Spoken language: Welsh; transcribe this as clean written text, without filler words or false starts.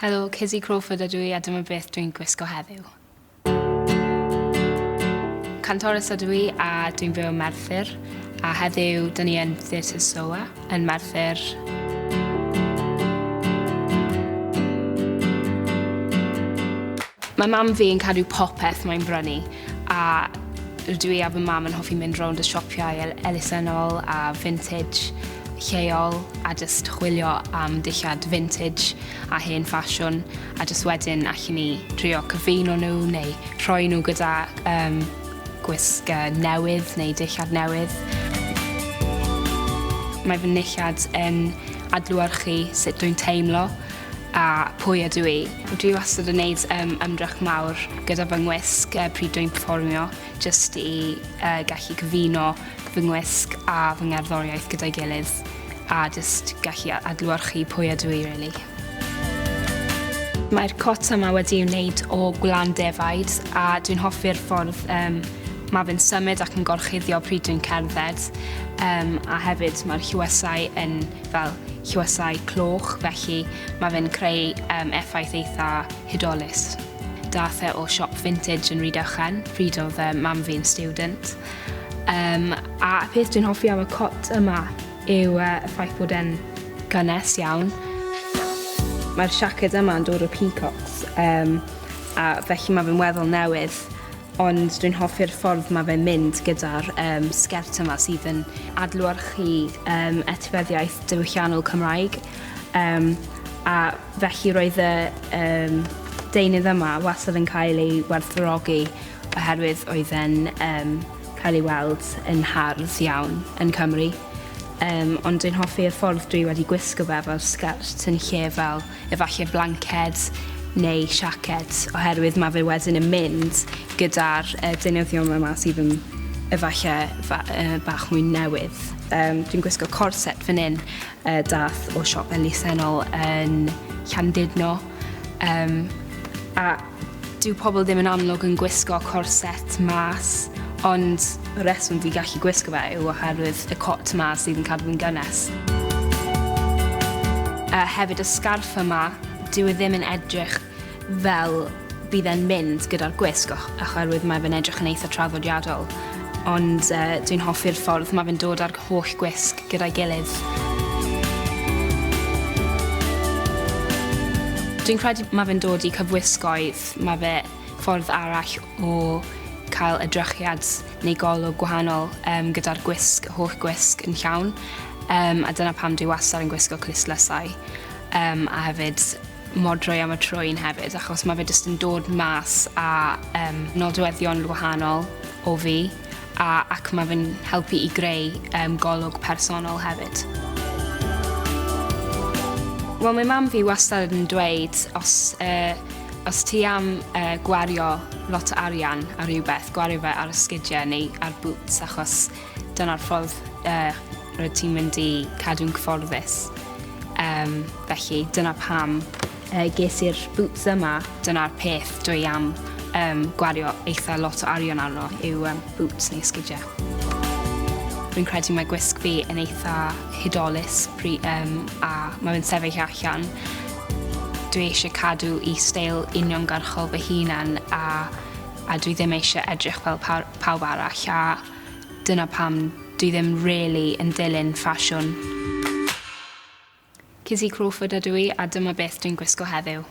Helo, Kizzy Crawford ydw i a dyma beth dwi'n gwisgo heddiw. Cantores ydw i a dwi'n byw ym Merthyr a heddiw dyn ni yn Theatr Soa yn Merthyr. Mae mam fi yn cadw popeth mae'n brynu a rydw i a fy mam yn hoffi mynd rownd y siopiau elusennol a vintage lleol a jyst chwilio am dillad vintage a hen ffasiwn a jyst wedyn allen ni drio cyfuno nhw neu rhoi nhw gyda um, gwisg newydd neu dillad newydd. Mae fy nillad yn adlewyrchu sut dwi'n teimlo a pwy ydw i. Dwi wastad yn neud um, ymdrech mawr gyda fy ngwisg uh, pryd dwi'n perfformio, jyst i uh, gallu cyfuno fy ngwisg a fy ngherddoriaeth gyda'i gilydd a jyst gallu adlewyrchu pwy ydw i really. Mae'r cot yma wedi'i wneud o gwlan defaid a dwi'n hoffi'r ffordd um, mae fe'n symud ac yn gorchuddio pryd dwi'n cerdded um, a hefyd mae'r llywysau yn fel llywysau cloch felly mae fe'n creu um, effaith eitha hudolus. Dath e o siop vintage yn Rhydychen pryd oedd um, mam fi'n student. Um, a y peth dwi'n hoffi am y cot yma yw uh, y ffaith bod e'n gynnes iawn. Mae'r siaced yma yn dod o Peacocks, um, a felly mae fe'n weddol newydd, ond dwi'n hoffi'r ffordd mae fe'n mynd gyda'r um, sgert yma sydd yn adlewyrchu um, etifeddiaeth diwylliannol Cymraeg. Um, a felly roedd y um, deunydd yma wastad yn cael ei werthfawrogi oherwydd oedd e'n um, cael ei weld yn hardd iawn yn Cymru. Um, ond dwi'n hoffi'r ffordd dwi wedi gwisgo fe fel sgert yn lle fel efallai blanced neu siaced oherwydd mae fe wedyn yn mynd gyda'r uh, deunyddion yma sydd yn efallai fa, uh, bach mwy newydd. Um, dwi'n gwisgo corset fan hyn uh, dath o siop elusennol yn Llandudno. Um, a Dyw pobl ddim yn amlwg yn gwisgo corset mas, ond y reswm fi gallu gwisgo fe yw oherwydd y cot 'ma sydd yn cadw fi'n gynnes. A hefyd y sgarff yma, dyw e ddim yn edrych fel bydd e'n mynd gyda'r gwisg oherwydd mae fe'n edrych yn eitha traddodiadol, ond uh, dwi'n hoffi'r ffordd mae fe'n dod â'r holl gwisg gyda'i gilydd. Dwi'n credu mae fe'n dod i cyfwisgoedd, mae fe ffordd arall o cael edrychiad neu golwg gwahanol um, gyda'r gwisg, holl gwisg yn llawn. Um, a dyna pam dwi wastad yn gwisgo clustdlysau. Um, a hefyd modrwy am y trwyn hefyd, achos mae fe jyst yn dod mas a um, nodweddion gwahanol o fi, a ac mae fe'n helpu i greu um, golwg personol hefyd. Wel, mae mam fi wastad yn dweud os, uh, os ti am uh, gwario lot o arian ar rhywbeth, gwario fe ar esgidiau neu ar boots, achos dyna'r ffordd uh, rydw ti'n mynd i cadw'n cyfforddus. Um, felly dyna pam uh, ges i'r boots yma. Dyna'r peth dwi am um, gwario eitha lot o arian arno yw um, boots neu sgidiau. Rwy'n credu mae gwisg fi yn eitha hudolus pri, um, a mae fe'n sefyll allan. Dwi eisiau cadw i steil uniongyrchol fy hunan a, a dwi ddim eisiau edrych fel pawb arall a dyna pam dwi ddim really yn dilyn ffasiwn. Kizzy Crawford ydw i a dyma beth dwi'n gwisgo heddiw.